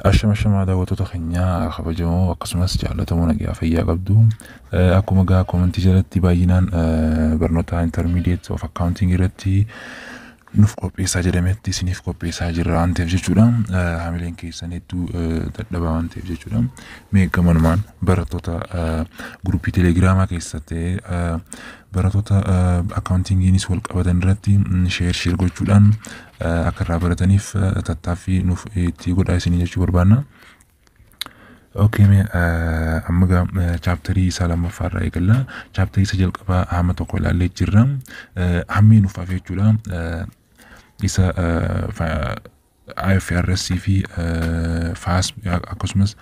Ashama ashamaa, daawwattoota keenyaa kabajamoo akkasumas jaallatamoo, nagaa fayyaa qabdu. Akkuma gaa commentii jalatti baay'inaan barnoota intermediate of accounting irratti nuuf qopheessaa jedhametti isiniif qopheessaa jirra waan ta'eef jechuudha. Hamileen keessan hedduu dadhabaa waan ta'eef jechuudha. Mee gamanumaan barattoota groupii Telegramaa keessatti barattoota accountingiinis wal qabatan irratti share share gochuudhaan akka irraa barataniif tattaaffii nuuf itti godhaa isinii jechuu barbaanna. Okay, mee amma gaa chapterii isaa lammaffaa irraa eegalla. Chapterii isa jalqabaa hamma tokko ilaallee jirra. Hammi nuuf hafe jechuudha. Isa IFRS fi FAS akkasumas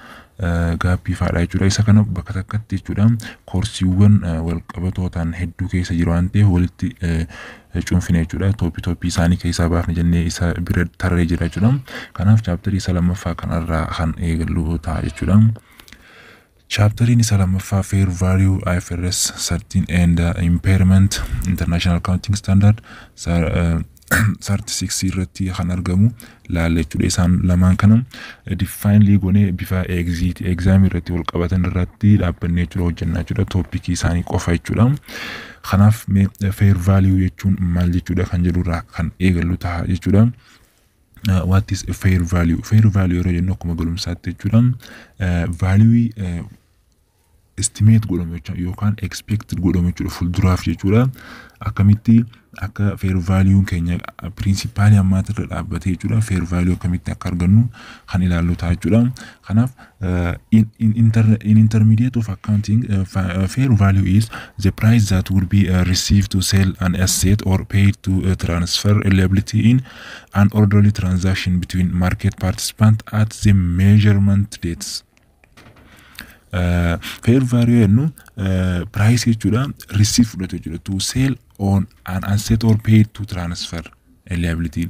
GAAPii fa'aadha jechuudha. Isa kana bakka takkatti jechuudha, koorsiiwwan wal qabatoo ta'an hedduu keessa jiru waan ta'eef walitti cuunfine jechuudha. Topii topii isaanii keessaa baafne jennee isa bira tarree jira jechuudha. Kanaaf chapterii isa lammaffaa kanarraa kan eegallu ta'a jechuudha. Chapteriin isa lammaffaa Fair Value, IFRS 13 and Impairment, International Accounting Standard 36 irratti kan argamu laalla jechuudha. Isaan lamaan kana define goonee bifa exit exam irratti wal qabatan irratti dhaabbannee jechuudha hojjannaa jechuudha. Topicii isaanii qofa jechuudha. Kanaaf mee fair value jechuun maal jechuudha kan jedhurraa kan eegallu ta'a jechuudha. What is fair value? Fair value yeroo jennu akkuma galumsaatti jechuudha. Value estimate godhamu jechuudha yookaan expected godhamu jechuudha fuulduraaf jechuudha. Akkamitti akka fair value keenya principalii ammaatirra dhaabbatee jechuudha, fair value akkamitti akka argannu kan ilaallu ta'a jechuudha. Kanaaf in intermediate of accounting, fair value is the price that will be received to sell an asset or paid to transfer a liability in an orderly transaction between market participants at the measurement dates. Fair value jennu price jechuudha receive fudhatu jechuudha to sell on an asset or paid to transfer a liability,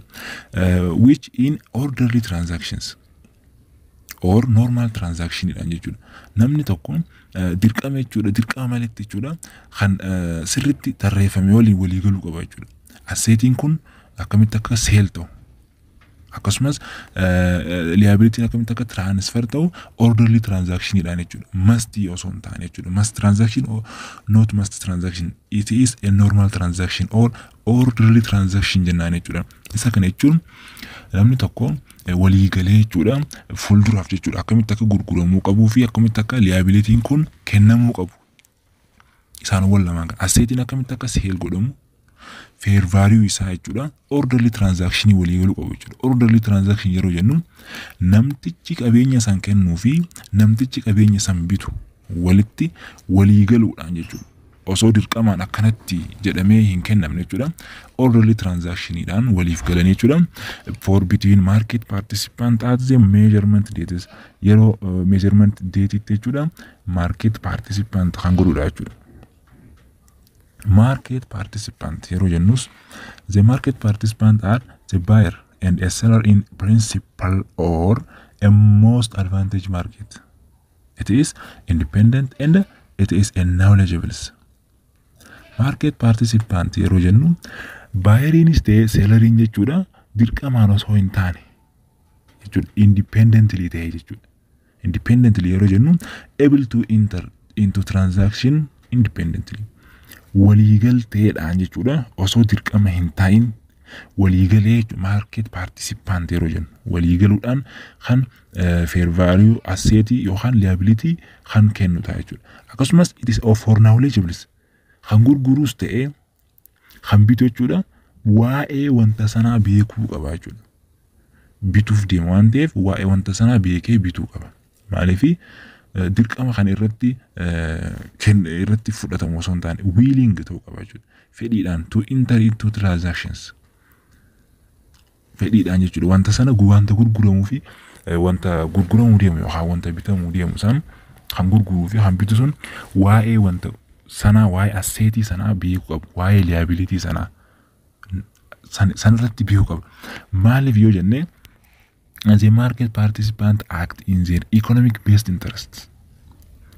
which in orderly transactions or normal transaction dhaan jechuudha. Namni tokko dirqama jechuudha, dirqama maletti jechuudha, kan sirritti tarreeffame waliin walii galuu qaba jechuudha. Assetiin kun akkamitti akka sell ta'u akkasumas liabilityn akkamitti akka transfer ta'u orderly transactionidhaan jechuudha. Must osoo hin taane jechuudha. Must transaction or not must transaction. It is a normal transaction or orderly transaction jennaan jechuudha. Isa kana jechuun namni tokko walii galee jechuudha fuulduraaf jechuudha akkamitti akka gurguramuu qabuu fi akkamitti akka liabilityn kun kennamuu qabu. Isaan wal lamaan kan assetiin akkamitti akka sell godhamu fair value isaa jechuudha orderly transaction walii galuu qabu jechuudha. Orderly transaction yeroo jennu namtichi qabeenya san kennuu fi namtichi qabeenya san bitu walitti walii galuudhaan jechuudha. Osoo dirqamaan akkanatti jedhamee hin kennamne jechuudha. Orderly transactioniidhaan waliif galanii jechuudha. For between market participant at the measurement dates, yeroo measurement dateitti jechuudha, market participant kan godhudha jechuudha. Market participant yeroo jennus, the market participant are the buyer and a seller in principal or a most advantage market. It is independent and it is a knowledgeable. Market participant yeroo jennu buyeriinis ta'e selleriin jechuudha dirqamaan osoo hin taane jechuudha, independently ta'e jechuudha. Independently yeroo jennu able to enter into transaction independently. Waliigalteedhaan jechuudha, osoo dirqama hin taa'in waliigalee jechuudha. Market participant yeroo jennu waliigaluudhaan kan fair value assetii yookaan liability kan kennu ta'a jechuudha. Akkasumas it is of for knowledgeables, kan gurguruus ta'ee kan bitu jechuudha waa'ee wanta sanaa beekuu qaba jechuudha. Bituuf deema waan ta'eef waa'ee wanta sanaa beekee bituu qaba. Maaliifi dirqama kan irratti fudhatamu osoo hin taane willing ta'uu qaba jechuudha. Fedhiidhaan to enter into transactions. Fedhiidhaan jechuudha, wanta sana wanta gurguramuu fi wanta gurguramuu deemu yookaan wanta bitamuu deemu san kan gurguruu fi kan bitu sun waa'ee wanta sanaa, waa'ee assetii sanaa beekuu qabu, waa'ee liability sanaa sanirratti beekuu qaba. Maaliif yoo jenne, the market participant act in their economic best interests.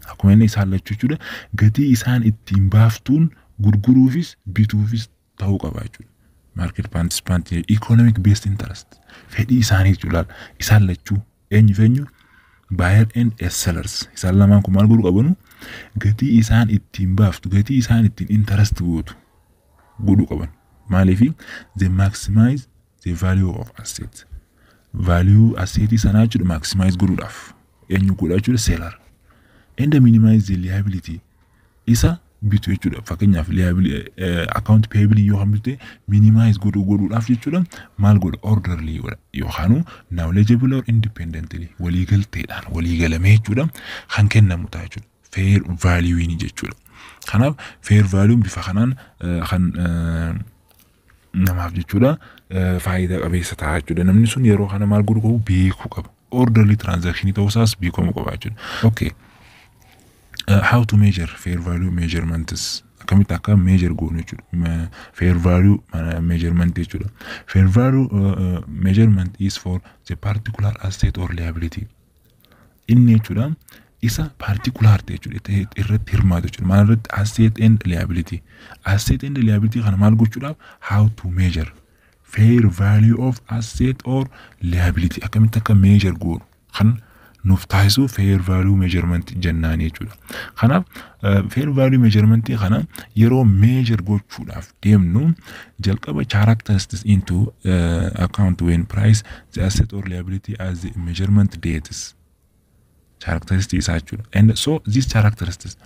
Akkuma inni isaan lachuu jechuudha gatii isaan ittiin baaftuun gurguruufis bituufis ta'uu qaba jechuudha. Market participant economic best interest fedhii isaanii jechuudha isaan lachuu. Eenyu fi eenyu? Buyer and sellers. Isaan lamaan kun maal godhuu qabanu? Gatii isaan ittiin baaftu, gatii isaan ittiin interest gootu godhuu qaban. Maaliifi? They maximize the value of asset. Value assetii sanaa jechuudha maximize godhuudhaaf. Eenyu godha jechuudha? Seller. And minimize the liability. Isa bitu jechuudha. Fakkeenyaaf, account payable yoo kan bitte minimize godhuudhaaf jechuudha, maal godha? Orderly godha yookaan knowledgeable or independently, waliigalteedhaan waliigalamee jechuudha kan kennamu ta'a jechuudha. Fair value jechuudha. Kanaaf fair value bifa kanaan kan namaaf jechuudha faayidaa qabeessa ta'a jechuudha. Namni sun yeroo kana maal godhuu qabu beekuu qaba. Orderly transaction ta'uusaas beekamuu qaba jechuudha. Okay. How to measure fair value measurements, akkamitti akka measure goonu jechuudha. Fair value measurement jechuudha. Fair value measurement is for the particular asset or liability. Inni jechuudha isa particular ta'e jechuudha irratti hirmaatu jechuudha. Maal irratti? Asset and liability. Asset and liability kana maal gochuudhaaf? How to measure fair value of asset or liability, akkamitti akka measure goonu kan nuuf taasisu fair value measurement jennaan jechuudha. Kanaaf fair value measurement kana yeroo measure gochuudhaaf deemnu, jalqaba characteristics into account when price the asset or liability as the measurement dates, characteristic isaa jechuudha. And so these characteristics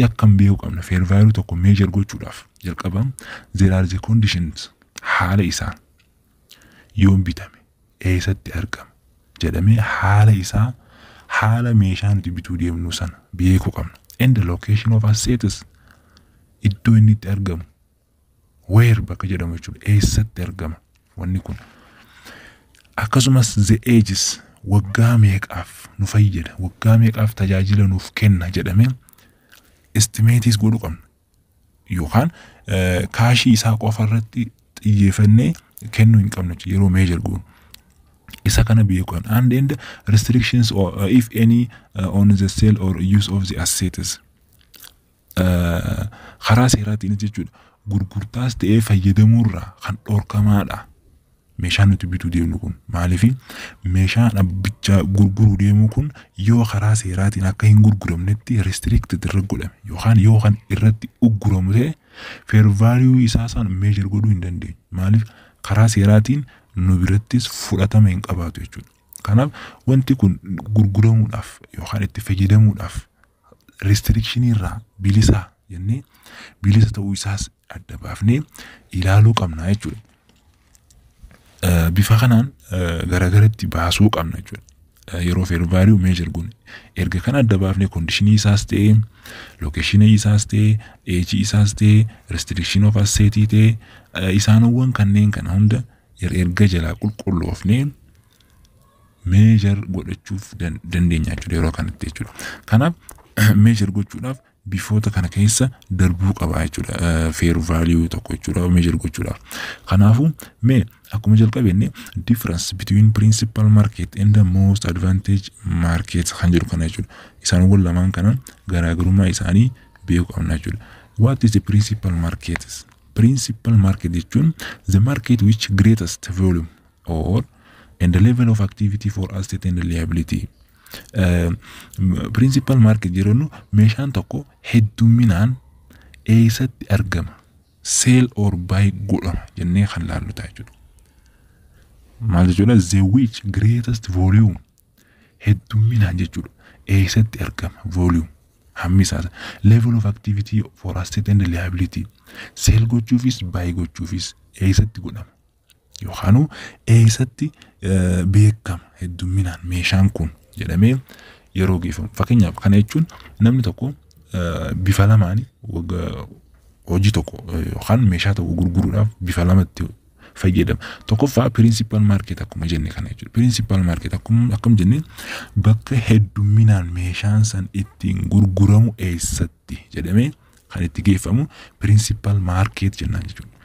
akkam beekuu qabna fair value tokko measure gochuudhaaf? Jalqaba there are the conditions, haala isaa, yoom bitame, eessatti argama jedhamee haala isaa, haala meeshaa nuti bituu deemnu sana beekuu qabna. And the location of assets, iddoo inni itti argamu, where bakka jedhamu jechuudha, eessatti argama wanni kun. Akkasumas the ages, waggaa meeqaaf nu fayyada, waggaa meeqaaf tajaajila nuuf kenna jedhamee estimateis godhuu qabna. Yookaan cashii isaa qofa irratti xiyyeeffannee kennuu hin qabnu yeroo measure goonu. Isa kana beekuu qabna. And restrictions or if any on the sale or use of the assets. Karaa seeraatiin jechuudha, gurgurtaas ta'ee fayyadamuurraa kan dhorkamaadha. Meeshaan nuti bituu deemnu kun maaliif, meeshaan abbicha gurguruu deemu kun yoo karaa seeraatiin akka hin gurguramnetti restricted irra godhame yookaan yoo kan irratti ugguramu ta'e, fair value isaa san measure godhuu hin dandeenyu. Maaliif? Karaa seeraatiin nu birattis fudhatama hin qabaatu jechuudha. Kanaaf wanti kun gurguramuudhaaf yookaan itti fayyadamuudhaaf restriction irraa bilisaa jennee bilisa ta'uu isaas adda baafnee ilaaluu qabna jechuudha. Bifa kanaan garagaratti baasuu qabna jechuudha. Yeroo fair value measure goone, erga kana adda baafnee, conditionii isaas ta'ee, locationii isaas ta'ee, ageii isaas ta'ee, restriction of assetii ta'ee, isaanowwan kanneen kana hunda erga jalaa qulqulloofnee measure godhachuuf dandeenya jechuudha yeroo kanatti jechuudha. Kanaaf measure gochuudhaaf bifoota kana keessa darbuu qaba jechuudha, fair value tokko jechuudha measure gochuudhaaf. Kanaafuu mee akkuma jalqabenne difference between principal market and the most advantage market kan jedhu kana jechuudha. Isaanowwan lamaan kana garaagarummaa isaanii beekuu qabna jechuudha. What is the principal market? Principal market jechuun the market which greatest volume or and the level of activity for asset and liability. Principal market yeroo jennu, meeshaan tokko heddumminaan eessatti argama, sell or buy godhama jennee kan laallu ta'a jechuudha. Maal jechuudha? The which greatest volume, heddumminaan jechuudha. Eessatti argama volume hammi isaa, level of activity for asset and liability, sell gochuufis buy gochuufis eessatti godhama yookaan eessatti beekama heddumminaan meeshaan kun jedhamee yeroo geeffamu. Fakkeenyaaf, kana jechuun namni tokko bifa lamaan hojii tokko yookaan meeshaa tokko gurguruudhaaf bifa lamatti fayyadama. Tokkoffaa principal market akkuma jenne kana jechuudha. Principal market akkuma akkam jenne, bakka heddumminaan meeshaan san ittiin gurguramu eessatti jedhamee kan itti geeffamu principal market jennaan jechuudha.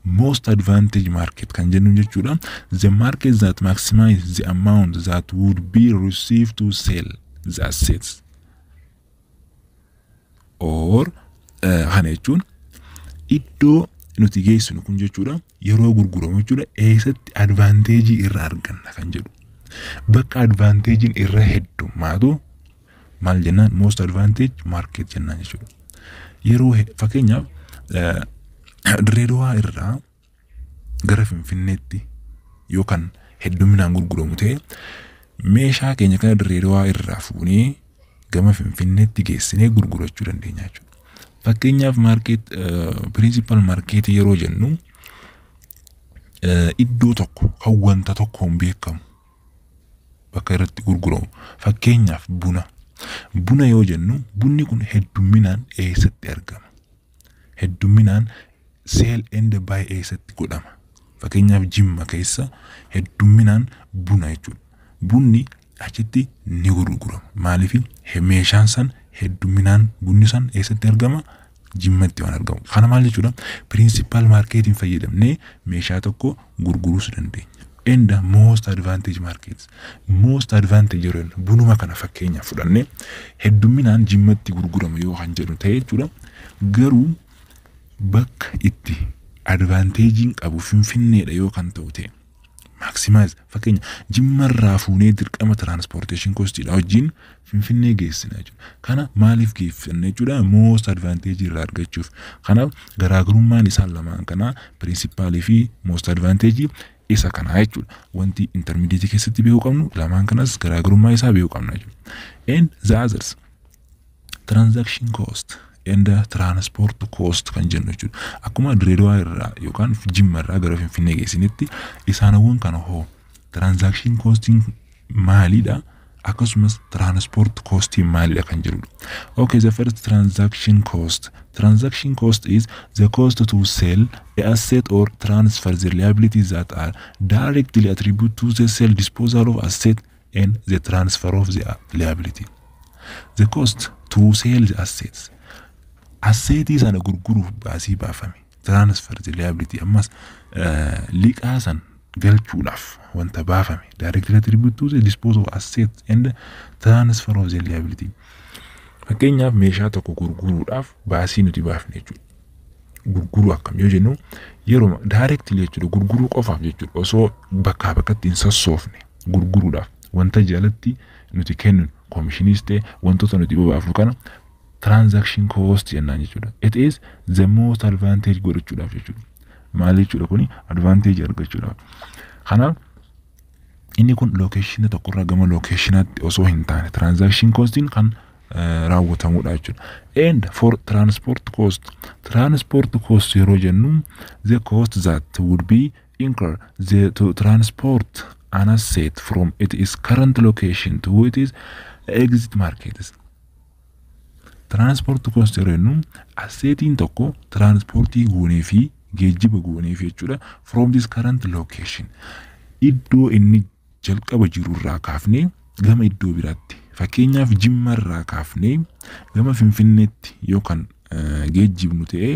Most advantage market kan jennu jechuudha, the market that maximize the amount that would be received to sell the assets or kana jechuun iddoo nuti geessinu kun jechuudha yeroo gurguramu jechuudha, eessatti advantageii irraa arganna kan jedhu. Bakka advantageiin irra heddummaatu maal jennaan? Most advantage market jennaan jechuudha. Yeroo fakkeenyaaf Dirreedawaa irraa gara Finfinneetti yookaan hedduminaan gurguramu ta'e, meeshaa keenya kana Dirreedawaa irraa fuunee gama Finfinneetti geessinee gurgurachuu dandeenya jechuudha. Fakkeenyaaf market principal marketii yeroo jennu, iddoo tokko kan wanta tokkoon beekamu bakka irratti gurguramu. Fakkeenyaaf buna. Buna yoo jennu, bunni kun heddumminaan eessatti argama? Heddumminaan sell and buy eessatti godhama? Fakkeenyaaf Jimma keessa heddumminaan buna jechuudha. Bunni achitti ni gurgurama. Maaliif? Meeshaan san heddumminaan bunni san eessatti argama? Jimmatti waan argamu. Kana maal jechuudha? Principal marketiin fayyadamnee meeshaa tokko gurguruus dandeenya. And most advantage markets. Most advantage yeroo jennu, bunuma kana fakkeenyaaf fudhannee heddumminaan Jimmatti gurgurama yoo kan jedhu ta'e jechuudha. Garuu bakka itti advantageiin qabu Finfinneedha yoo kan ta'u ta'e, maximize fakkeenya Jimmarraa fuunee dirqama transportation costiidha wajjin Finfinnee geessina jechuudha. Kana maaliif geessinna jechuudha? Most advantage irraa argachuuf. Kanaaf garaagarummaan isaan lamaan kanaa, principalii fi most advantage, isa kanaa jechuudha. Wanti intermediate keessatti beekuu qabnu lamaan kanas garaagarummaa isaa beekuu qabna jechuudha. And the others, transaction cost and transport cost kan jennu jechuudha. Akkuma Direedawaa irraa yookaan Jimma irraa gara Finfinnee geessinitti, isaanawwan kana hoo transaction costiin maalidha? Akkasumas transport costiin maalidha kan jedhudha. Okay, the first, transaction cost. Transaction cost is the cost to sell a asset or transfer the liabilities that are directly attributed to the sale, disposal of asset and the transfer of the liability. The cost to sell the assets. Assetii sana gurguruuf baasii baafame. Transfer the liability, ammas liqaa san galchuudhaaf wanta baafame, directly attributed to the disposal of assets and transfer of the liability. Fakkeenyaaf meeshaa tokko gurguruudhaaf baasii nuti baafne jechuudha. Gurguruu akkam yoo jennu, yeroo directly jechuudha, gurguruu qofaaf jechuudha, osoo bakkaa bakkatti hin sossoofne gurguruudhaaf wanta jalatti nuti kennu, commissioniis ta'e wantoota nuti baafnu kana transaction cost jennaan jechuudha. It is the most advantage godhachuudhaaf jechuudha. Maal jechuudha kuni? Advantage argachuudhaaf. Kanaaf inni kun locationa tokkorraa gama locationaatti osoo hin taane transaction costiin kan raawwatamudha jechuudha. And for transport cost, transport cost yeroo jennu, the cost that would be incur the to transport an asset from its current location to its exit markets. Transport cost yeroo jennu, assetiin tokko transportii goonee fi geejjiba goonee fi jechuudha, from this current location, iddoo inni jalqaba jirurraa kaafnee gama iddoo biraatti, fakkeenyaaf Jimmarraa kaafnee gama Finfinneetti yookaan geejjibnu ta'ee,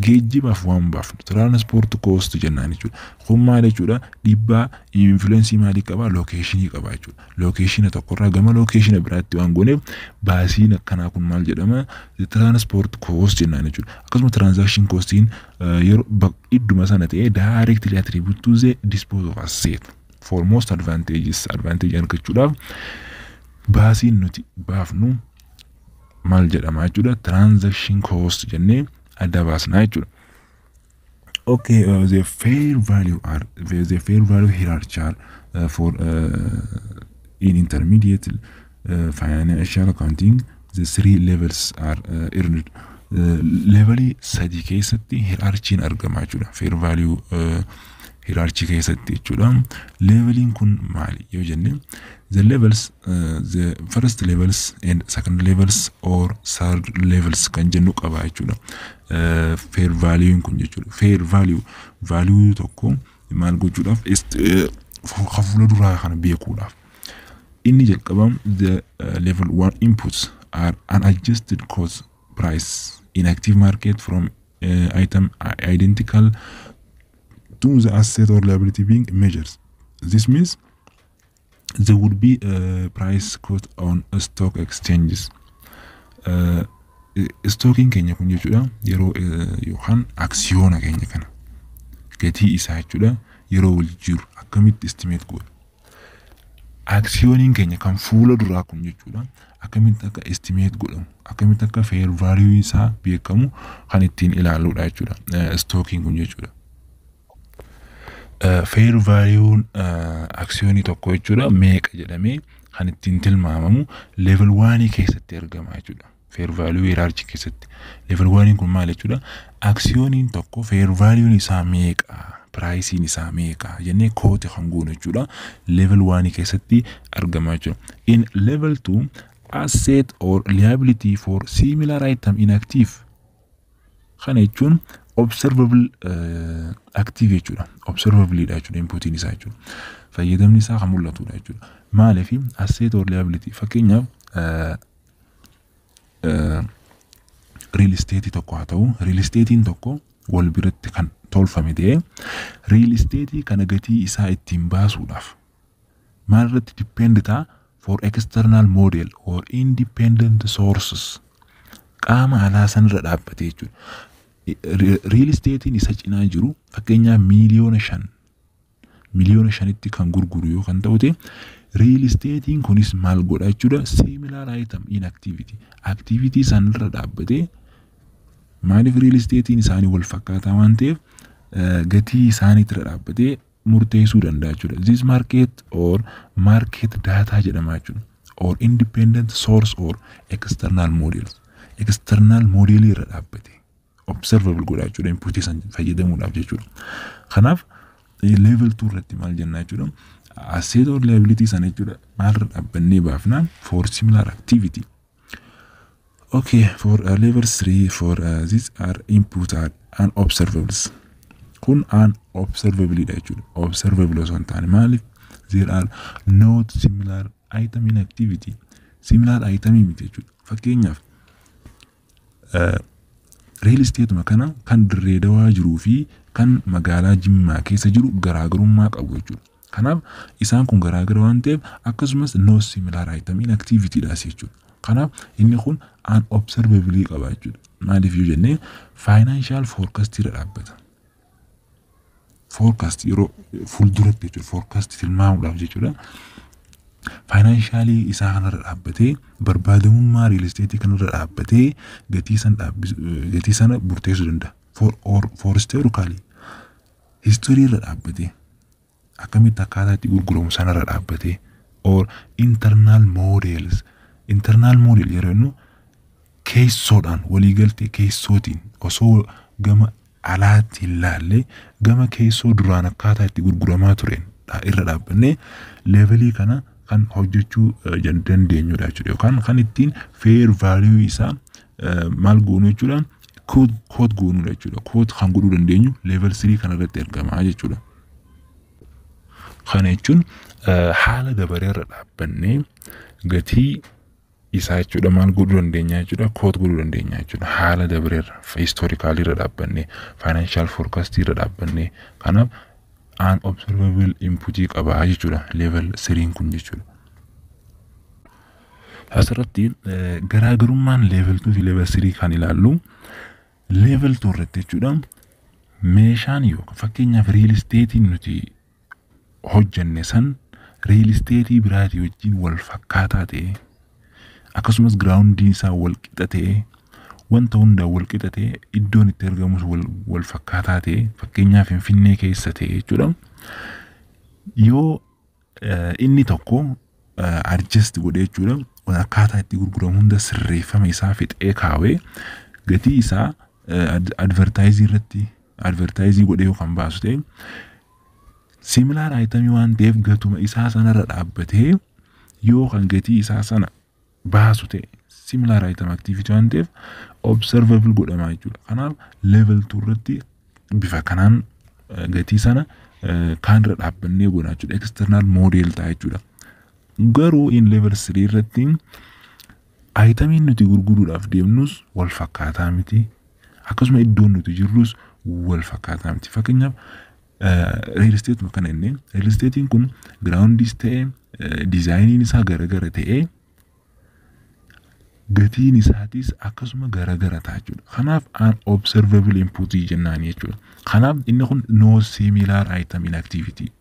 geejjibaaf waan baafnu transport cost jennaan jechuudha. Kun maal jechuudha? Dhiibbaa influenceii maalii qabaa? Locationii qaba jechuudha. Locationa tokkorraa gama locationa biraatti waan gooneef baasiin akkanaa kun maal jedhama? Transport cost jennaan jechuudha. Akkasuma transaction costiin yeroo idduma sana ta'ee directly attribute to the dispose of asset for most advantages, advantage argachuudhaaf baasiin nuti baafnu maal jedhama jechuudha? Transaction cost jennee adda baasnaa jechuudha. Okay, the fair value hierarchy for in intermediate financial accounting, the three levels are earned. Levelii sadii keessatti hierarchiin argama jechuudha. Fair value hierarchy keessatti jechuudha. Leveliin kun maali yoo jenne, the levels, the first levels and second levels or third levels kan jennu qaba jechuudha. Fair value kun jechuudha. Fair value tokko maal gochuudhaaf? Fuula duraa kana beekuudhaaf. Inni jalqabam, the level one inputs are unadjusted cost price in active market from item identical to the asset or liability being measured. This means there would be a price quote on stock exchanges. Stockiin keenya kun jechuudha, yeroo yookaan aksiyoona keenya kana gatii isaa jechuudha, yeroo wal jijjiiru akkamitti estimate goona? Aksiyooniin keenya kan fuula duraa kun jechuudha, akkamitti akka estimate godhamu, akkamitti akka fair value isaa beekamu kan ittiin ilaaludha jechuudha. Stockiin kun jechuudha. Fair value aksiyoonii tokko jechuudha meeqa jedhamee kan ittiin tilmaamamu level 1 keessatti argama jechuudha. Fair value hierarchy keessatti. Level 1 kun maal jechuudha? Aksiyooniin tokko fair value isaa meeqa? Priceiin isaa meeqa jennee quote kan goonu jechuudha. Level 1 keessatti argama jechuudha. In level 2, asset or liability for similar item in active. Kana jechuun observable active jechuudha. Observable dha jechuudha inputiin isaa jechuudha. Fayyadamni isaa kan mul'atudha jechuudha. Maaliif asset or liability? Fakkeenyaaf, real estate tokko haa ta'u, real estatein tokko wal biratti kan tolfame ta'ee, real estate kana gatii isaa ittiin baasuudhaaf maal irratti depend ta'a? For external model or independent sources, qaama alaa sanirra dhaabbate jechuudha. Real estatein isa cinaa jiru fakkeenyaaf 5 miiliyoona 5 miiliyoona kan gurguru yoo kan ta'u ta'e, real estatein kunis maal godha jechuudha? Similar item in activity, activity sanirra dhaabbatee. Maaliif? Real estatein isaanii wal fakkaataa waan ta'eef gatii isaaniitirra dhaabbatee murteessuu danda'a jechuudha. This market or market data jedhama jechuudha. Or independent source or external models. External model irra dhaabbate observable godha jechuudha inputii san fayyadamuudhaaf jechuudha. Kanaaf level 2 irratti maal jenna jechuudha? Asset or liability sana jechuudha maalirra dhaabbannee baafna for similar activity. Okay, for level 3, for these are input are unobservables. Kun unobservable dha jechuudha. Observable osoo hin taane. Maaliif? There are not similar item in activity. Similar item miti jechuudha. Fakkeenyaaf, real estate kana kan Dirree Dawaa jiruu fi kan magaalaa Jimmaa keessa jiru garaagarummaa qabu jechuudha. Kanaaf isaan kun garaagara waan ta'eef, akkasumas no similar item in activity dhaas jechuudha. Kanaaf inni kun unobservable qaba jechuudha. Maaliif yoo jennee, financial forecast irra dhaabbata. Forecast yeroo fuulduratti jechuudha. Forecast tilmaamuudhaaf jechuudha. Financialii isaa kanarra dhaabbatee, barbaadamummaa real estate kanarra dhaabbatee gatii sana murteessuu danda'a. For or for historically, history irra dhaabbatee, akkamitti akkaataa itti gurguramu sanarra dhaabbatee, or internal models. Internal model yeroo jennu keessoodhaan waliigaltee keessootiin, osoo gama alaatti hin laalle, gama keessoo duraan akkaataa itti gurguramaa tureen irra dhaabbannee levelii kana kan hojjechuu dandeenyudha jechuudha, yookaan kan ittiin fair value isaa maal goonu jechuudha? Quote goonuudha jechuudha. Quote kan godhuu dandeenyu level 3 kana irratti argama jechuudha. Kana jechuun haala dabaree irra dhaabbannee gatii isaa jechuudha maal godhuu dandeenya jechuudha? Quote godhuu dandeenya jechuudha. Haala dabareerra, historicalii irra dhaabbannee, financial forecastii irra dhaabbannee. Kanaaf unobservable inputii qabaa jechuudha level 3 kun jechuudha. Asirratti garaagarummaan level 2 fi level 3 kan ilaallu, level 2 irratti jechuudha meeshaan yookaan fakkeenyaaf real estatein nuti hojjenne san real estate biraatii wajjin wal fakkaataa ta'e, akkasumas groundiin isaa wal qixa ta'e, wanta hundaan wal qixa ta'e, iddoon itti argamus wal fakkaataa ta'e, fakkeenyaaf Finfinnee keessa ta'e jechuudha. Yoo inni tokko adjust godhee jechuudha, akkaataa itti gurguramu hunda sirreeffama isaa fixee kaawee, gatii isaa advertise irratti advertise godhee yoo kan baasu ta'e, similar itemii waan ta'eef gatuma isaa sanarra dhaabbatee yoo kan gatii isaa sana baasu ta'e, similar item activity waan ta'eef observable godhama jechuudha. Kanaaf level 2 irratti bifa kanaan gatii sana kaanirra dhaabbannee goona jechuudha. External model ta'a jechuudha. Garuu in level 3 irratti itemiin nuti gurguruudhaaf deemnus wal fakkaataa miti. Akkasuma iddoon nuti jirrus wal fakkaataa miti. Fakkeenyaaf, real estate kana inni real estatein kun groundiis ta'e designiin isaa garagara ta'ee, gatiin isaatis akkasuma garagara ta'a jechuudha. Kanaaf unobservable input jennaan jechuudha. Kanaaf inni kun no similar item in activity.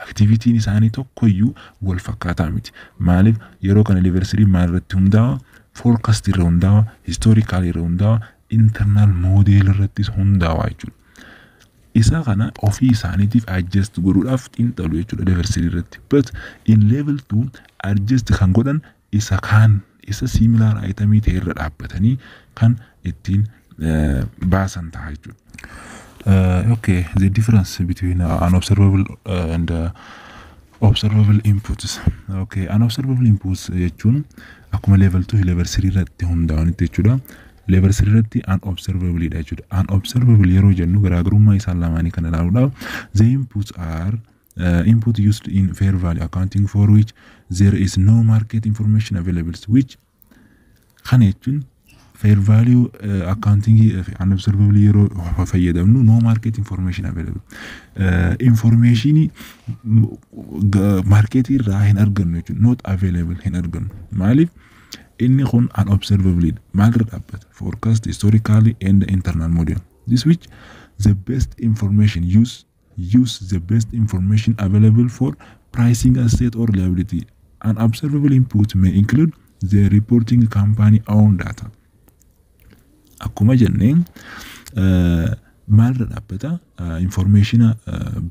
Activityn isaanii tokkoyyuu wal fakkaataa miti. Maaliif? Yeroo kana level 3 maal irratti hundaa'a? Forecast irra hundaa'a, historical irra hundaa'a, internal model irrattis hundaa'a jechuudha. Isa kana ofii isaaniitiif adjust godhuudhaaf xiinxalu jechuudha level 3 irratti. But in level 2 adjust kan godhan isa kaan, isa similar itemii ta'e irra dhaabbatanii kan ittiin baasan ta'a jechuudha. Okay, the difference between unobservable and observable inputs. Okay, unobservable inputs jechuun akkuma level 2 fi level 3 irratti hundaa'anitti jechuudha. Level 3 irratti unobservable dha jechuudha. Unobservable yeroo jennu, garaagarummaa isaan lamaanii kana ilaaluudhaaf, the inputs are input used in fair value accounting for which there is no market information available, which kana jechuun fair value accounting unobservable yeroo fayyadamnu no market information available, informationii marketii irraa hin argannu jechuudha. Not available, hin argannu. Maaliif? Inni kun unobservable dha. Maalirra dhaabbata? Forecast, historically and internal model. This which the best information use the best information available for pricing asset or liability. An observable input may include the reporting company own data. Akkuma jennee, maalirra dhaabbata? Informationa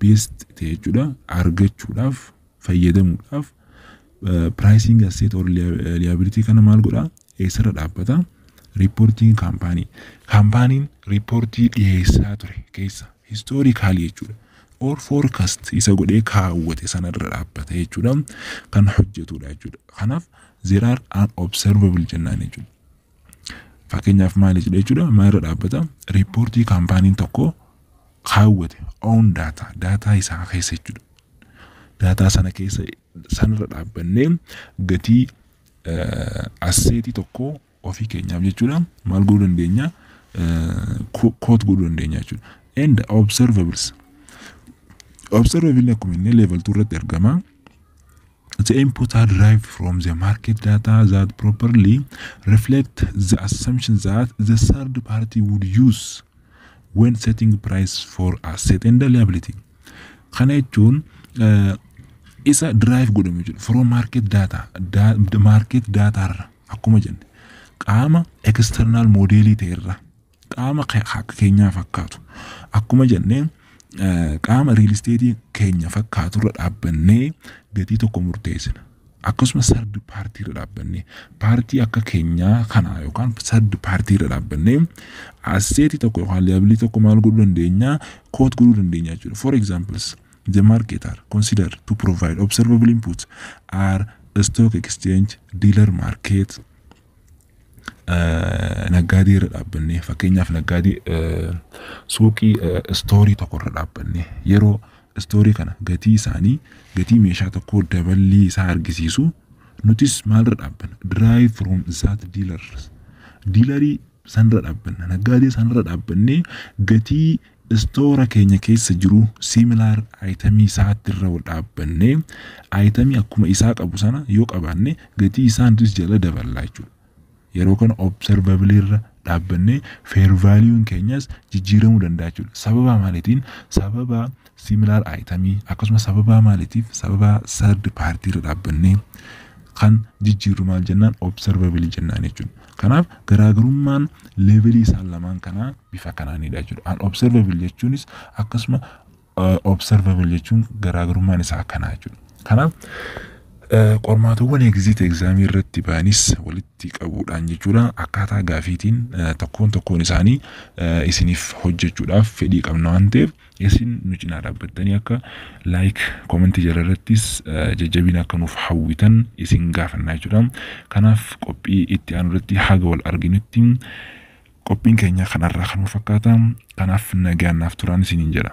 based ta'e jechuudha argachuudhaaf, fayyadamuudhaaf, pricing asset or liability kana maal godha? Eessarra dhaabbata? Reporting company, kaampaaniin reportii dhiyeessaa ture keessa, historically jechuudha, or forecast isa godhee kaawwate sanarra dhaabbata jechuudha, kan hojjetudha jechuudha. Kanaaf there are unobservable jennaan jechuudha. Fakkeenyaaf maali jedha jechuudha? Maalirra dhaabbata? Reportii kaampaaniin tokko kaawwate, own data, daataa isaa keessa jechuudha. Daataa sana keessa sanarra dhaabbannee gatii assetii tokko ofii keenyaaf jechuudha maal godhuu dandeenya? Quote godhuu dandeenya jechuudha. And observables, observable akkuma inni level 2 irratti argama. The input are derived from the market data that properly reflect the assumption that the third party would use when setting price for asset and liability. Kana jechuun isa derive godhamu jechuudha. From market data, market data irra, akkuma jenne, qaama external modelii ta'e irra, qaama akka keenyaa fakkaatu, akkuma jenne, qaama real estate keenya fakkaatu irra dhaabbannee gatii tokko murteessina. Akkasumas third party irra dhaabbannee, party akka keenyaa kana yookaan third party irra dhaabbannee assetii tokko yookaan liability tokko maal godhuu dandeenya? Quote godhuu dandeenya jechuudha. For examples, the market are considered to provide observable inputs are stock exchange, dealer market, naggaadee irra dhaabbannee, fakkeenyaaf naggaadee suuqii storeii tokko irra dhaabbannee, yeroo storeii kana gatii isaanii, gatii meeshaa tokkoo daballii isaa argisiisu, nutis maalirra dhaabbanna? Derive from that dealers, dealerii sanirra dhaabbanna, naggaadee sanirra dhaabbannee gatii storea keenya keessa jiru similar itemii isaatti irra dhaabbannee, itemii akkuma isaa qabu sana yoo qabaanne, gatii isaa nutis jala daballaa jechuudha. Yeroo kana observable irra dhaabbannee fair value'n keenyas jijjiiramuu danda'a jechuudha. Sababa maaliitiin? Sababa similar itemii, akkasumas sababa maaliitiif? Sababa third party irra dhaabbannee kan jijjiirru maal jennaan? Observable jennaan jechuudha. Kanaaf garaagarummaan levelii isaan lamaan kanaa bifa kanaanidha jechuudha. Unobservable jechuunis akkasuma observable jechuun garaagarummaan isaa akkanaa jechuudha. Kanaaf qormaatawwan exit examii irratti ba'anis walitti qabuudhaan jechuudha, akkaataa gaafiitiin tokkoon tokkoon isaanii isiniif hojjechuudhaaf fedhii qabna waan ta'eef, isin nu cinaa dhaabbattanii akka like, commentii jala irrattis jajjabina akka nuuf hawwitan isin gaafannaa jechuudha. Kanaaf qophii itti aanu irratti haga wal arginutti qophiin keenya kanarraa kan fakkaata. Kanaaf nagaan naaf turaan isiniin jedha.